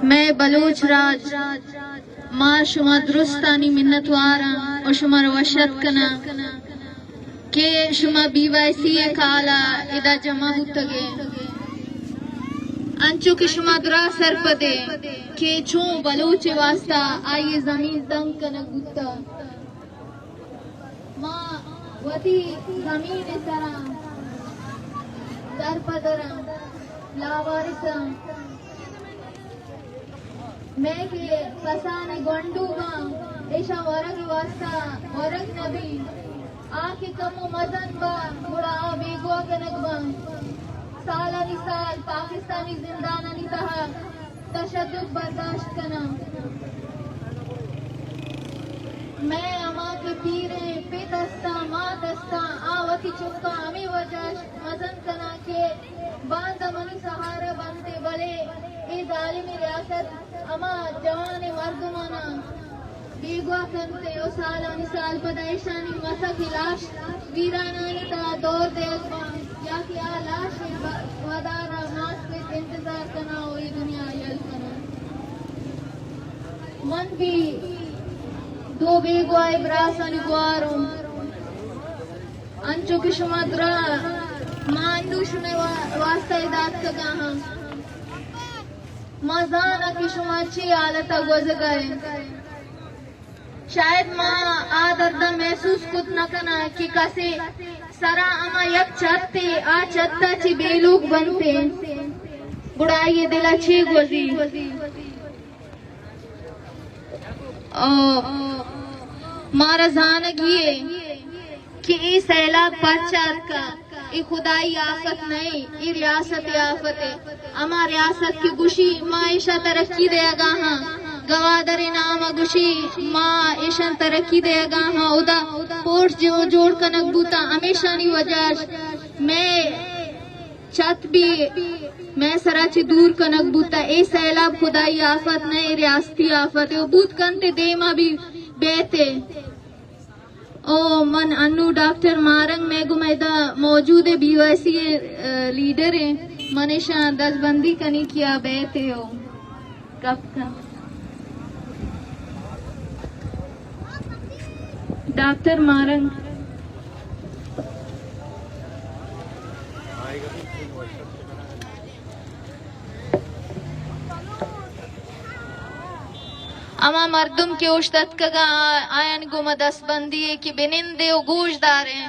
مئے بلوچ راج، ما شما درستانی منتواراں و شمارا وش اتک کناں کہ شما بی وائی سی ءِ کالا ادا جمع بوتگے۔ انچو کہ شما درا سرپدے کہ چون بلوچ ءِ واسطہ آئی ءِ زمین تنگ کنگ بوتگ۔ ما وتی زمین ءِ سرا درپدراں، لاوارثاں۔ مئے کہ کسانیں گونڈو باں، ایشاں ورگ ءِ واسطہ ورگ نہ بیت۔ آ کہ کمو مزن باں، گڑا آ بیگواہ کنگ باں۔ سالانی سال پاکستانی زندانانی تہا تشدد برداشت کناں۔ مئے ہما کہ پیریں پت استاں، مات استاں، آ وتی چکاں ہمے وجہ اش مزن کناں کہ باندا منی سہارا بنت، بلے اے ظالمیں ریاست ہما جوانیں مردماناں بیگواہ کنت و سالانی سال پدا ایشانی مسخ لاش ویرانانی تہا دور دیگ باں، یا کہ آ لاش ءِ ودار ءَ ماس پت انتظار کناں و اے دنیا ءَ یل کناں۔ من بھی دو بیگواہ براسانی گوار اوں۔ انچو کہ شما درا، ما اندو شمئے وا-، واسطہ ادا اتکگا ہاں۔ ما زاناں کہ شما چی حالتا گوزگا ئے۔ شاید ما آ دردا محسوس کت نہ کناں کہ کسے سرا ہما یک چھتے، آ چھتا چی بے لوگ بنتے، گڑا آئی دلا چی گوزی؟ او مارا زانگی اے کہ اے سیلاب پرچا اتکا، اے خدائی آفت نہ اے، اے ریاست آفت اے۔ ہما ریاست کہ گوشی ما ایشا ترقی دیگا ہاں، گوادر نام گوشی ما ایشان ترقی دیگا ہاں، ادا پورٹ جو جوڑ کنگ بوتا، ہمیشانی وجہ اش مئے چھت بھی مئے سرا چہ دور کنگ بوتا۔ اے سیلاب خدائی آفت نہ، اے ریاستی آفت اے۔ او بوت کنت دیما بھی بیت اے۔ او من انو ڈاکٹر مارنگ مئے گوما ادا موجود اے، be Y C a, a, leader a. من ایشاں دزبندی کنی کہ آ بیت اے او گپ کن۔ Doctor morning. ہما مردم کہ اوشتاتکگاں، آ-، آیان گوما دستبندی اے کہ بنندے و گوش داریں۔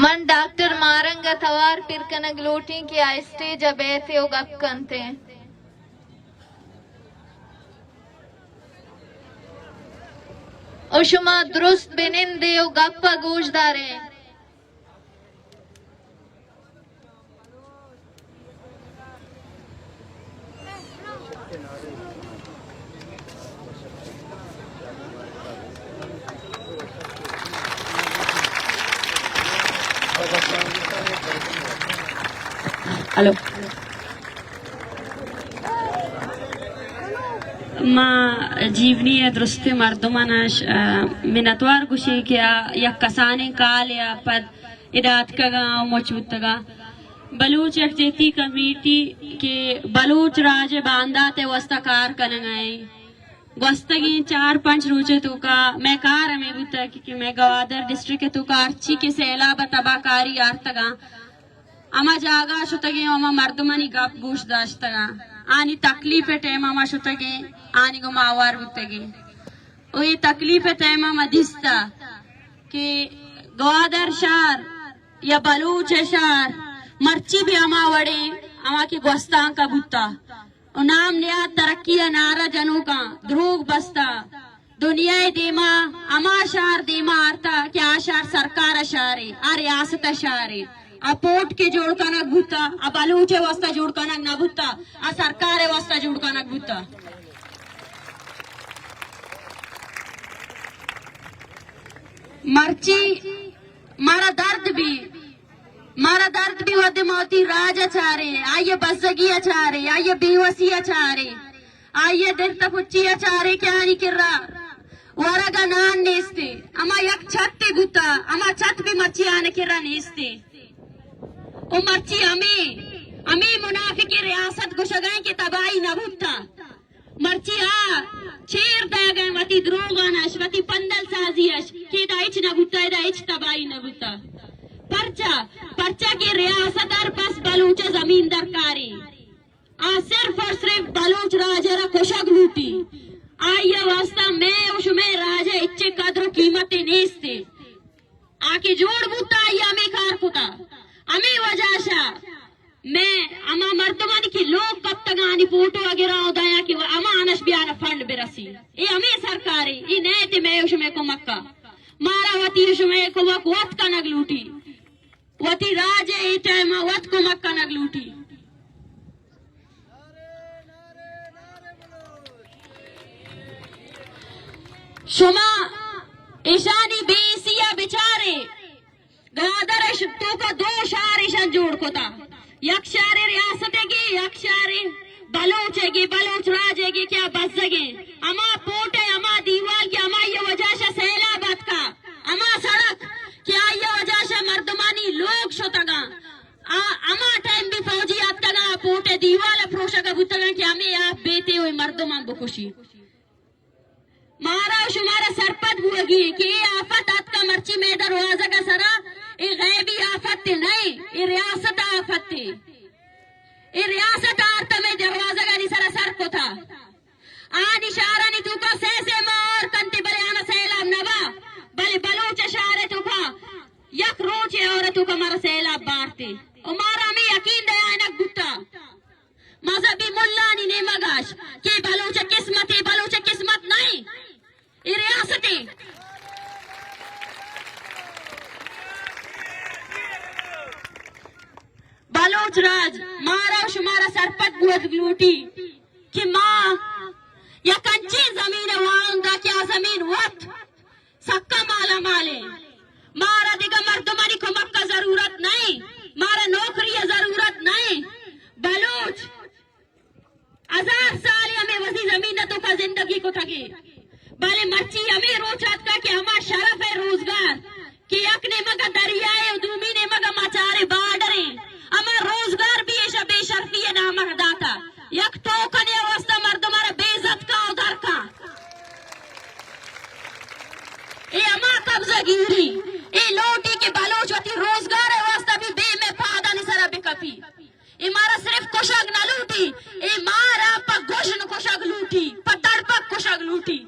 من ڈاکٹر مارنگ ءَ توار پر کنگ لوٹیں کہ آ اسٹیج ءَ بیت ءُ گپ کنت۔ ءُ شما درست بہ نند ئے ءُ گپ ءَ گوش دار ئے۔ ہلو۔ ما جیونی ءِ درستیں مردماں ش-، آ، منتوار گوشیں کہ آ یک کسانیں کالے ءَ پد ادا اتکگاں ءُ مچ بوتگاں۔ بلوچ یکجہتی کمیٹی کہ بلوچ راج ءِ باندات ءِ واستہ کار کنگ ءَ ایں۔ گوستگیں چار پنچ روچ ءِ توکا مئے کار ہمے بوتگ کہ مئے گوادر ڈسٹرکٹ ءِ توکا ہرچی کہ سیلاب ءَ تباہ کاری آرتگاں، ہما جاگہ ءَ شتگیں ءُ ہما مردمانی گپ گوش داشتگاں، آنی تکلیف ءِ ٹائم ءَ ما شتگیں، آنی گوما ہوار بوتگیں۔ ءُ اے تکلیف ءِ ٹائم ءَ ما دیستا کہ گوادر شہر یا بلوچ شہر مرچی بھی ہما وڑیں ہما کہ گوستانک ءَ بوتا۔ و نام نیاد ترقی ءِ نعرہ جنوکاں دروگ بستہ۔ دنیا ءِ دیما ہما شار دیما آرتہ کہ آ شار سرکار ءِ شارے، آ ریاست ءِ شارے۔ آ پورٹ کہ جوڑ کنگ بوتہ، آ بلوچ ءِ واسطہ جوڑ کنگ نہ بوتہ، آ سرکار ءِ واسطہ جوڑ کنگ بوتہ۔ مرچی مارا درد بی، مارا درد بی وھدے ما وتی راج ءَ چاریں، آئی ءِ بزگی ءَ چاریں، آئی ءِ بیوسی ءَ چاریں، آئی ءِ درد ءُ پچی ءَ چاریں کہ آنی کرا ورگ ءَ نان نیستے۔ ہما یک چھتے بوتا، ہما چھت بھی مرچی آنی کرا نیستے۔ او مرچی ہمے، ہمے منافق ریاست گوشگائیں کہ تباہی نہ بوتا۔ مرچی آ چیر دئیگیں وتی دروغانش، وتی پندل سازیش کہ ادا ہچ نہ بوتا، ادا ہچ تباہی نہ بوتا۔ پرچا؟ پرچا کہ ریاست ءَ را بس بلوچ ءِ زمین درکاری۔ آ صرف اور صرف بلوچ راج ءَ را کشگ لوٹی۔ آئی ءِ واسطہ مئے و شمئے راج ءِ ہچ قدر و قیمتے نیستے۔ آ کہ جوڑ بوتا، آئی ہمے کار کتا۔ ہمے وجہ شا مئے ہما مردمانی کہ لوگ کپتگانی فوٹو اگر آؤ دایا کہ ہما انش بیارا فنڈ برسی۔ اے ہمے سرکارے، اے نئے تے مئے و شمئے کمک کا۔ مارا وتی و شمئے کمک وت کنگ لوٹی۔ وتی راج ءِ اے ٹائم ءَ وت کمک کنگ لوٹی۔ شما ایشانی بے حسی ءَ بچارے، گوادر ءِ توکا دو شہر ایشان جوڑ کتا، یک شہر ریاست ءِ گے، یک شہر بلوچ ءِ گے، بلوچ راج ءِ گے کہ آ بزگیں۔ ہما پورٹ ءِ ہما دیوال کہ ہمائی ءِ وجہ شا سیلاب اتکا، ہما سڑک کہ آئی ءِ وجہ شا مردمانی لوگ شتگاں، آ ہما ٹائم بھی فوجی آتکگاں، پورٹ ءِ دیوال ءَ پروشگ ءَ بوتگاں کہ ہمے آپ بیتے و اے مردماں بکشی۔ مارا و شمارا سرپد بوگی کہ اے آفت آتکا مرچی مئے دروازگ ءِ سرا، اے غیبی آفت نئے، اے ریاست ءِ آفت اے۔ اے ریاست آرت مئے دروازگانی سرا سر کتا۔ آنی شہرانی توکا سئے سئے ماہ اور کنتی، بلے آنا سیلاب نبا، بلے بلوچ شہر توکا یک روچے اور توکا مارا سیلاب بارتے۔ و مارا ہمیں یقین دیانک بوتا۔ مذہبی ملانی نیمگاش کہ بلوچ قسمت، اے بلوچ قسمت نہیں، اے ریاستے۔ بلوچ راج مارا و شمارا سرپد بوگ لوٹی کہ ما یک انچیں زمین واندا کہ آ زمین وت سکا مالا مالیں۔ مارا دگہ مردمانی کمک ءِ ضرورت نئیں، مارا نوکری ءِ ضرورت نئیں۔ بلوچ ہزار سال ہمے وتی زمین ءِ توکا زندگی کتگی، بلے مرچی ہمے روچ آتکا کہ ہما شرف ءِ روزگار کہ یک نیمگ ءَ دریا ءِ و دومی نیمگ ءَ ما چارے بارڈر ایں، ہما روزگار بھی ایشا بے شرفی ءِ نام ءَ داتا۔ یک ٹوکنے ءِ واسطہ مردم ءَ را بے عزت کا و در کا۔ اے ہما قبضہ گیری، اے لوٹی کہ بلوچ وتی روزگار ءِ واسطہ بھی بے مئے پادانی سرا بکپی۔ اے مارا صرف کشگ نہ لوٹی، اے مارا پہ گژن کشگ لوٹی، پہ تڑپک کشگ لوٹی۔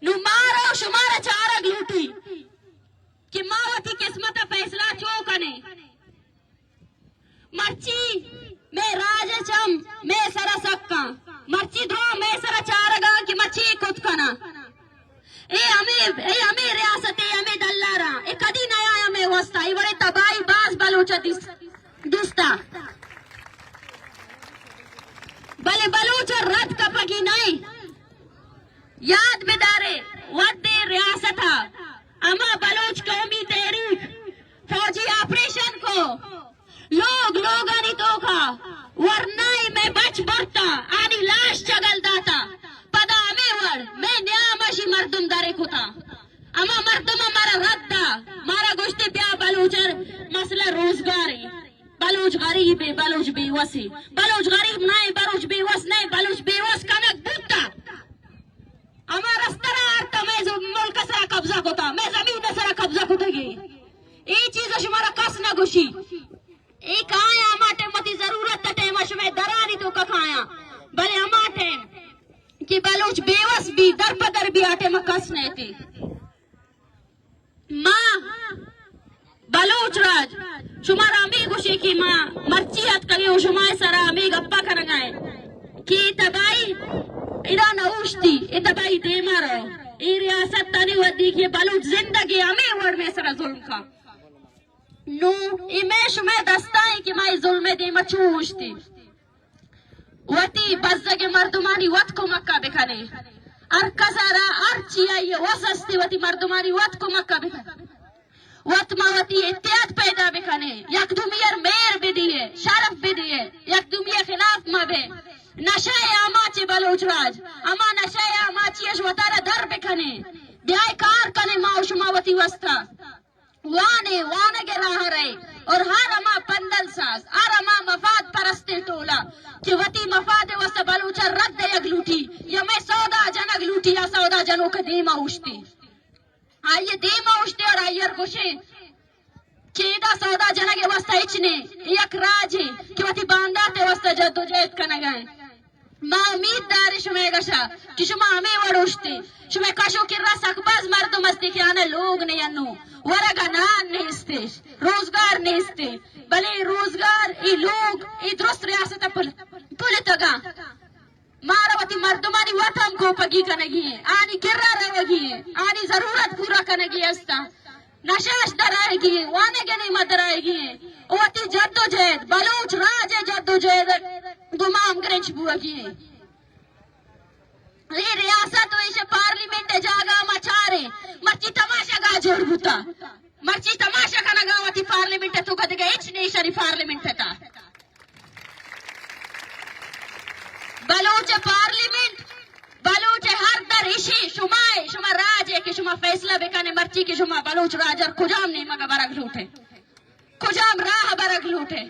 نو مارا و شمارا چارگ لوٹی کہ ما وتی قسمت ءِ فیصلہ چو کنیں۔ مرچی مئے راج ءِ چم مئے سرا سکاں، مرچی درو مئے سرا چارگاں کہ ما چے کت کناں۔ اے ہمے، اے ہمے ریاست، اے ہمے دلاراں، اے کدی نیا ہمے واسطہ، اے وڑے تباہی باز بلوچ ءَ دیس-، دوستا۔ بلے بلوچ ءَ رد کپگی نئیں۔ یاد بدارے، وھدے ریاست ءَ ہما بلوچ قومی تحریک فوجی آپریشن کو، لوگ لوگانی توکا ورنائی مئے بچ برتا، آنی لاش چگل داتا، پدا ہمے وڑ مئے نیام اشی مردم درے کتا۔ ہما مردم مارا رد دا، مارا گوشتے بیا بلوچ ءِ مسئلہ روزگار ایں۔ بلوچ غریب ایں، بلوچ بے وس ایں۔ بلوچ غریب نہ ایں، بلوچ بے وس نہ ایں، بلوچ بے وس کنگ بوتا۔ ہما رستر آرتا مئے ز-، ملک سرا قبضہ کتا، مئے زمین سرا قبضہ کتگی۔ اے چیز شمارا کس نہ گوشی۔ اے کایاں ہما ٹائم وتی ضرورت ءِ ٹائم شمئے درانی توکا کایاں۔ بلے ہما ٹائم کہ بلوچ بے وس بی، در پہ در بی، آ ٹائم کس نہ اتی۔ ما بلوچ راج شمارا ہمے گوشیں کہ ما مرچی اتکگیں و شمئے سرا ہمے گپا کنگا ایں۔ کہ اے تباہی ادا نہ اوشتی، اے تباہی دیما رو۔ اے ریاست تانی ودی کہ بلوچ زندگی ہمے وڑ مئے سرا ظلم کا۔ نو اے مئے شمئے دستا ایں کہ ما اے ظلم دیما چو اوشتی۔ وتی بزگ مردمانی وت کمکا بکنے۔ ہر کس را ہر چی آئی وس استی وتی مردمانی وت کمکا بکنے۔ وت ما وتی اتحاد پیدا بکنیں، یک دومی ء مہر بدیے، شرف بدیے، یک دومی ء خلاف مہ بے۔ نشہ ء آماچ بلوچ راج، ہما نشہ ء آماچی اش وتارا در بکنیں۔ بیائے کار کنیں ما و شما وتی واسطہ۔ وانے، وانگ ء راہ رئے اور ہر ہما پندل ساز، ہر ہما مفاد پرستیں ٹولہ کہ وتی مفاد ء واسطہ بلوچ ء رد دیگ لوٹی یا مئے سودا جنگ لوٹی یا سودا جنوک ء دیما اوشتی۔ آئی ء دیم ء اوشتے اور آئی ء گوشے کہ ادا سودا جنگ ء واسطہ ہچ نے، یک راجے کہ وتی باندات ء واسطہ جد و جہد کنگ ء انت۔ ما امید داریں شمئے گشا کہ شما ہمے وڑ اوشتے۔ شمئے کش و کرا سک باز مردم استے کہ آنا لوگ نے انو، ورگ ء نان نیستش، روزگار نیستے، بلے روزگار، ای لوگ، ای درست ریاست ء پل-، پلتگاں۔ مارا وتی مردمانی وت ہم کوپگی کنگی ایں، آنی کرا روگی ایں، آنی ضرورت پورا کنگی استاں۔ نشہ اش درائگی ایں، وانگ ء نیمہ درائگی ایں، و وتی جد و جہد، بلوچ راج ء جد و جہد ء گوما ہمگرنچ بوگی ایں۔ اے ریاست و ایش پارلیمنٹ ء جاگہ ما چاریں، مرچی تماشا گاہ جوڑ بوتا، مرچی تماشا کنگا وتی پارلیمنٹ ء توکا دگہ ہچ نیشانی پارلیمنٹ ء تا۔ بلوچ پارلیمنٹ، بلوچ ہر در اشی شمائے، شما راج ہے کہ شما فیصلہ بکنے مرچی کہ شما بلوچ راج ار کجام نیمگ برگ لوٹے، کجام راہ برگ لوٹے۔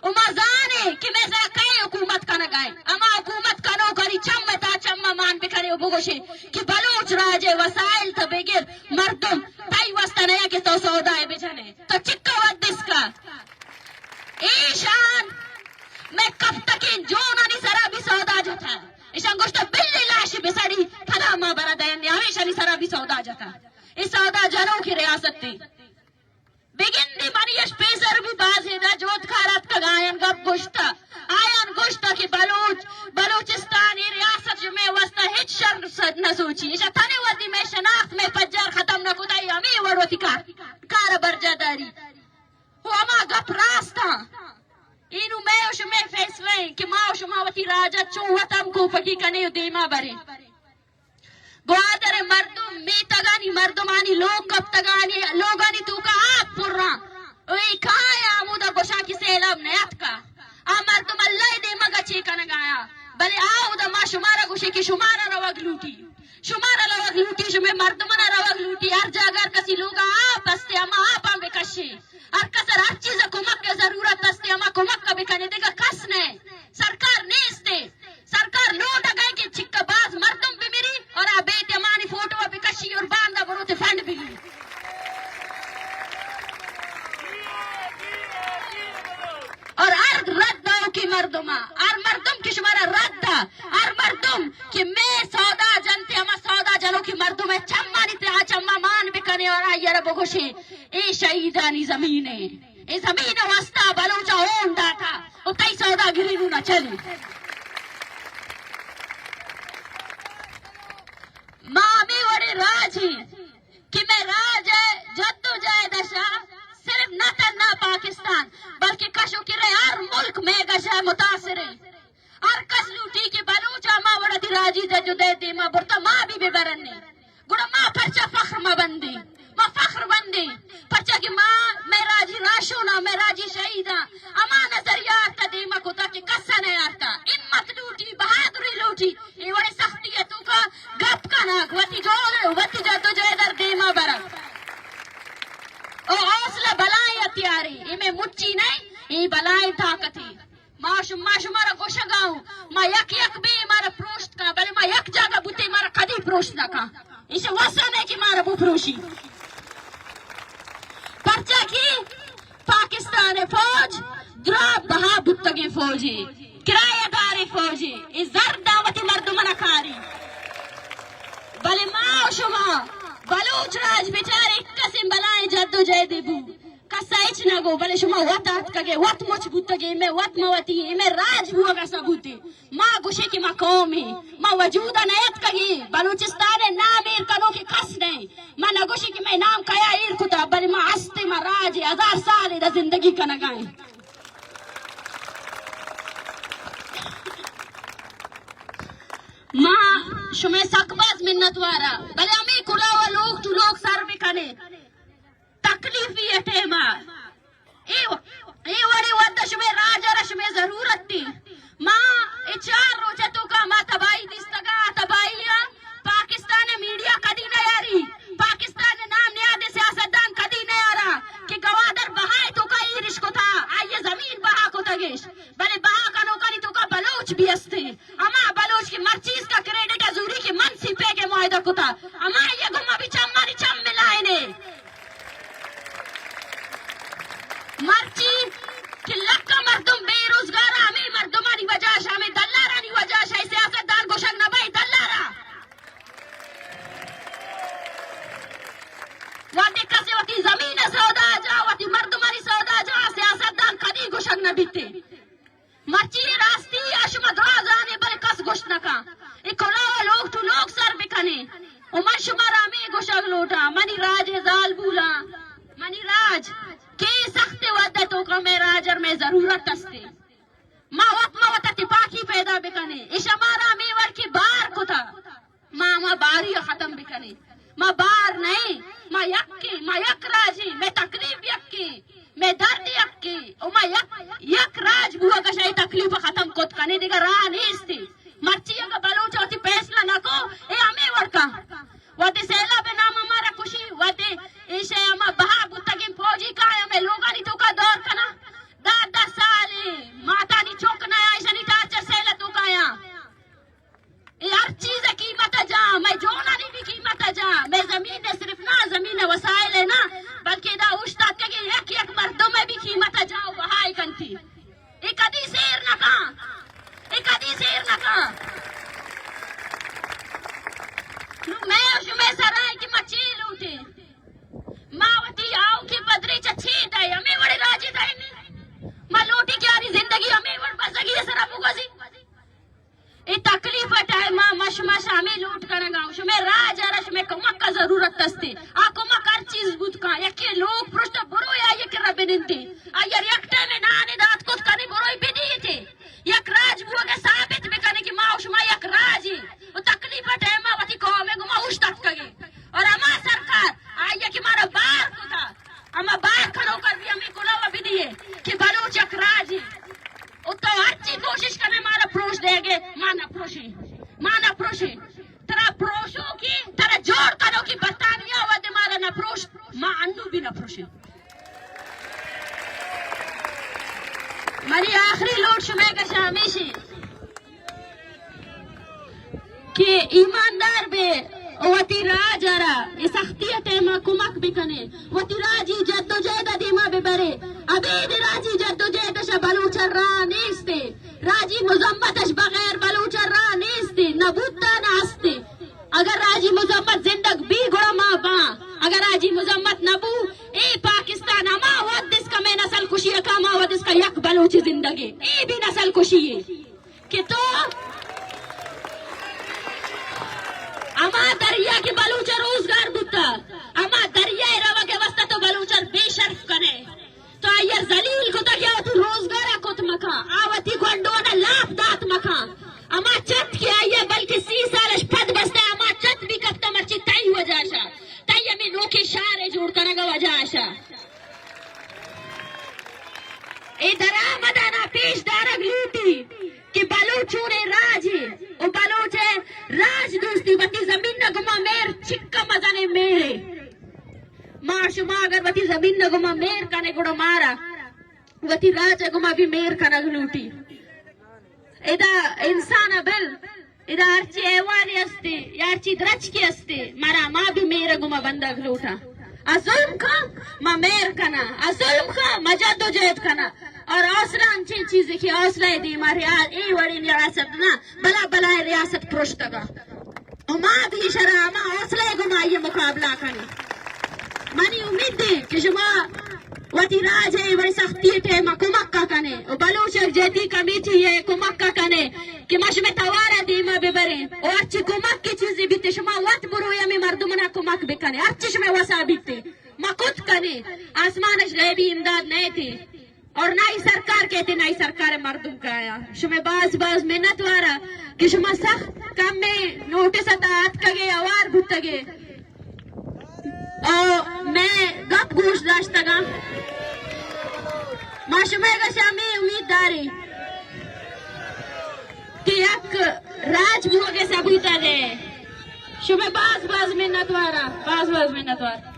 و ما زانے کہ مئے سرا کئے حکومت کنگائے، اما حکومت کنوکانی چم تا چم مان بکنے و بگوشے کہ بلوچ راج وسائل تا بگر مردم تئی واسطہ نیا کہ تو سودا بجنے، تو چکا ودس کا۔ ایشان مئے کپتکیں جونانی سرا بھی سودا جتا۔ ایشان گوشتا بلی لاش بسڑی، پدا ما برا دین، ہمیشانی سرا بھی سودا جتا۔ اے سودا جنوکی ریاست تے۔ بگندی منی اش پیسر بھی باز ادا جوتکار اتکگ آیان گپ گوشتا۔ آیان گوشتا کہ بلوچ، بلوچستان ای ریاست شمے واسطہ ہچ شر س-، نہ سوچی۔ ایشا تنے وتی مئے شناخت مئے پجار ختم نہ کتا، ای ہمیں وڑ وتی کار، کار برجا داری۔ و ہما گپ راست آں۔ اینو مئے و شمئے فیصلہ ایں کہ ما و شما وتی راج ء چوں وت ہم کوپگی کنیں و دیما بریں۔ گوادر ء مردم، میتگانی مردمانی لوگ کپتگانی، لوگانی توکا آپ پراں۔ و اے کائے ہمودا گوشاں کہ سیلاب نیاتکا۔ آ مردم اللہ ء دیمگا چے کنگایا۔ بلے آ اودا ما شمارا گوشیں کہ شمارا روگ لوٹی۔ شمارا روگ لوٹی، شمئے مردمانا روگ لوٹی، ہر جاگہ ہر کسی لوگا آپ استے، ہما آپاں بکشے۔ ہر کس ہر چیز کمک ء ضرورت استے، ہما کمک ء بکنے، دگہ کس نہ۔ سرکار نیستے۔ سرکار لوٹگ ء کہ چکا باز مردم بمری اور آ بیت امانی فوٹو ء بکشی اور باندا بروتے فنڈ بگی۔ اور ہر رد دو کہ مردم، ہر مردم کہ شمارا رد دا، ہر مردم کہ مئے سودا جنتے، ہما سودا جنوکی مردم ء چمانی تہا چما مان بکنے اور آئی ء را بگوشے، اے شہیدانی زمین ہے، اے زمین واسطہ بلوچ ہون داتا، و تئی سوداگری نو نہ چلی۔ ما ہمے وڑیں راجی کہ مئے راج ء جد و جہد ء شہ صرف نہ تنہا پاکستان بلکہ کش و کرے ہر ملک مئے گشہ متاثر انت۔ ہر کس لوٹی کہ بلوچ ء ہما وڑ ء دی راجی جد و جہد دیما برتا ما بھی بہ برنے۔ گڑا ما پرچا فخر مہ بندیں؟ ما فخر بندیں، پرچا کہ ما مئے راجی راہشونا، مئے راجی شہیداں ہما نظریہ آرتا دیما کتا کہ کسا نہ آرتا۔ ہمت لوٹی، بہادری لوٹی۔ اے وڑیں سختی ء توکا گپ کنگ، وتی جہد، وتی جد و جہد ء دیما برگ۔ او حوصلہ بلائیں ہتھیارے، اے مئے مچی نئے، اے بلائیں طاقتے۔ ما شما، ما شمارا گوشگا اوں، ما یک یک بے مارا پروشت کا، بلے ما یک جاگہ بوتے مارا کدی پروشت نہ کا۔ ایش وسا نئے کہ مارا بو پروشی۔ پرچا کہ پاکستان ء فوج دراہ بہا بوتگیں فوجے، کرایہ داریں فوجے، اے زر داں وتی مردماں کاری۔ بلے ما و شما بلوچ راج بچار یک کسیں بلائیں جد و جہدے بو، کس ءَ ہچ نہ گو، بلے شما وت آتکگے، وت مچ بوتگے، مئے وت مہ وتی، اے مئے راج بوگ ءِ ثبوتے۔ ما گوشے کہ ما قومے، ما وجود ءَ نیتکگیں، بلوچستان ءِ نام ایر کنوکے کس نہ ایں۔ ما نہ گوشے کہ مئے نام کیا ایر کتا، بلے ما ہستیں، ما راجے، ہزار سالے دا زندگی کنگا ایں۔ ما شمئے سک باز منت وارا، بلے ہمے کلاہ ءَ لوگ ٹو لوگ سر بکنے۔ تکلیفی ءِ ٹیم ءَ اے، اے وڑیں وھد ءَ شمئے راج ءَ را شمئے ضرورت ایں۔ ما اے چار روچ ءِ توکا ما تباہی دیستگا، تباہی ءَ پاکستان ءِ میڈیا کدی نیاری، پاکستان ءِ نام نیادیں سیاستدان کدی نیارا کہ گوادر بہا ءِ توکا ایرش کتا، آئی ءِ زمین بہا کتگش، بلے بہا کنوکانی توکا بلوچ بھی ہستے۔ ہما بلوچ کہ مرچی اس کا کریڈٹ ءَ زوری کہ من سی پیک ءِ معاہدہ کتا، ہمائی ءِ گوما بھی چمانی چم ملائینے۔ مرچی کہ لکھ مردم بے روزگار، ہمے مردمانی وجہ اش، ہمے دلارانی وجہ اش، اے سیاستدان گوشگ نہ بئے دلارا۔ وہدے کسے وتی زمین ءِ سودا جا، وتی مردمانی سودا جا، سیاستدان کدی گوشگ نہ بیتے۔ مرچی راستی ءَ شما دراہ زانے، بلے کس گوشت نہ کن۔ اے کلاہ ءَ لوگ ٹو لوگ سر بکنے۔ و من شما را ہمے گوشگ لوٹاں، منی راج ءِ زالبولاں، منی راج کہ سخت وھد ءِ توکا مئے راج ءَ را مئے ضرورت استے۔ ما وت ما وتا تپاکی پیدا بکنیں۔ اے شمارا ہمے وڑ کہ بار کتا۔ ما ہما باری ءَ ختم بکنیں۔ ما بار نئیں، ما یکیں، ما یک راجیں، مئے تکلیف یکیں، مئے درد یکیں، و ما یک، یک راج بوگ ءَ شہ اے تکلیف ءَ ختم کت کنیں، دگہ راہ نیست۔ مرچی اگہ بلوچ وتی فیصلہ نہ کو، اے ہمے وڑ کن۔ وھدے سیلاب ءِ نام ءَ مارا کشی، وھدے ایشی ءَ ہما بہا بوتگیں فوجی کایا ہمے لوگانی توکا دور کنا۔ دہ دہ سال ماتانی چک نیا، ایشانی ٹارچر سیل ءِ توکا یا۔ اے ہر چیز ءِ قیمت ءَ جا، مئے جونانی بھی قیمت ءَ جا، مئے زمین ءِ صرف نہ، زمین ءِ وسائل ءِ نہ، بلکہ ادا اوشتاتگیں یک یک مردم ءِ بھی قیمت ءَ جا و بہائے کنتی۔ اے کدی سیر نہ کن، اے کدی سیر نہ کن۔ نوں مئے و شمئے سرا ایں کہ ما چے لوٹیں؟ ما وتی آؤکیں پدریچ ءَ چے دئے؟ ہمے وڑیں راجے دئے نی؟ ما لوٹیں کہ آنی زندگی ہمے وڑ بزگی ءِ سرا بگوزی۔ اے تکلیف ءِ ٹائم ءَ ما شما شہ ہمے لوٹ کنگا اوں، شمئے راج ءَ را شمئے کمک ءِ ضرورت استے۔ آ کمک ہر چیز بوت کن، یکے لوگ پرشتہ، بروئے آئی ءِ کرا بنندے، آئی ءَ را یک ٹائمے نانے دات کت کنے، بروئے بدیتے۔ یک راج بوگ ءَ ثابت بکنے کہ ما و شما یک راجے و تکلیف ءِ ٹائم ءَ وتی قوم ءِ گوما اوشتاتکگیں۔ اور ہما سرکار آئی ءَ کہ مارا بار کتا، ہما بار کنوکا بھی ہمے کلاہ ءَ بدیے کہ بلوچ یک راجے۔ و تو ہرچی کوشش کنے مارا پروش دیگے، ما نہ پروشیں، ما نہ پروشیں۔ ترا پروشوکی، ترا جوڑ کنوکی برطانیہ وھدے مارا نہ پروش، ما انو بھی نہ پروشیں۔ منی آخری لوٹ شمئے گشا ہمیشی کہ ایماندار بے و وتی راج ءَ را اے سختی ءِ ٹائم ءَ کمک بکنے، وتی راجی جدوجہد ءَ دیما ببرے۔ ابید راجی جدوجہد ءَ شہ بلوچ ءَ راہ نیستے، راجی مذمت اش بغیر بلوچ ءَ راہ نیستے، نہ بوتا نہ استے۔ اگر راجی مذمت زندگ بی گڑا ما باں، اگر راجی مذمت نہ بو، اے پاکستان ہما وھد اسکا مئے نسل کشی ءَ کا، ہما وھد اسکا یک بلوچ زندگے، اے بھی نسل کشی ہے۔ کہ تو ہما دریا کہ بلوچ ءِ روزگار بوتا، ہما دریا ءِ روگ ءِ واسطہ تو بلوچ ءَ بے شرف کنے، تو آئی ءَ ذلیل کتا کہ آ وتی روزگار ءَ کت مکن، آ وتی گونڈوان ءَ لاپ دات مکن۔ ہما چت کہ آئی ءَ بلکہ سی سال اش پد بستہ، ہما چت بھی کپتہ مرچی تئی وجہ اشا، تئی ہمے نوکیں شہر ءِ جوڑ کنگ ءِ وجہ اشا۔ اے درآمدانا پیش دارگ لوٹی کہ بلوچ چونیں راجے و بلوچ ءِ راج دوستی وتی زمین ءِ گوما مہر چکا مزنیں مہرے۔ ما شما اگر وتی زمین ءِ گوما مہر کنے گڑا مارا وتی راج ءِ گوما بھی مہر کنگ لوٹی۔ ادا انسان ءَ بل، ادا ہرچی حیوانے استے یا ہرچی درچکے استے، مارا ہما بھی مہر ءِ گوما بندگ لوٹاں۔ آ ظلم کن، ما مہر کناں، آ ظلم کن، ما جدوجہد کناں۔ اور حوصلہ انچیں چیزے کہ حوصلہ ءِ دیما ریاض، اے وڑیں ریاست نہ، بلا بلائیں ریاست پرشتگا۔ و ما بھی شرا ہما حوصلہ ءِ گوما آئی ءِ مقابلہ کنیں۔ منی امید ہے کہ شما وتی راج ء وڑ سختی ٹائم ء کمک ء کنے و بلوچ یکجہتی کمیٹی ء کمک ء کنے کہ ما شمئے توار ء دیما ببریں و ہرچی کمک کی چیزے بیتے شما وت بروئے ہمے مردمنا کمک بکنے، ہرچی شمئے وسا بیتے ما کت کنے۔ آسمان اش غیبی امداد نئیتے اور نہ ہی سرکار کہتے، نہ ہی سرکار مردم کایا۔ شمئے باز باز منت وارا کہ شما سخت کمیں نوٹس اتا اتکگے، اوار بوتگے۔ او مئے گپ گوش داشتگاں۔ ما شمئے گشا ہمے امید داریں کہ یک راج بوگے ثبوت دے۔ شمئے باز باز منت وارا، باز باز منت وار۔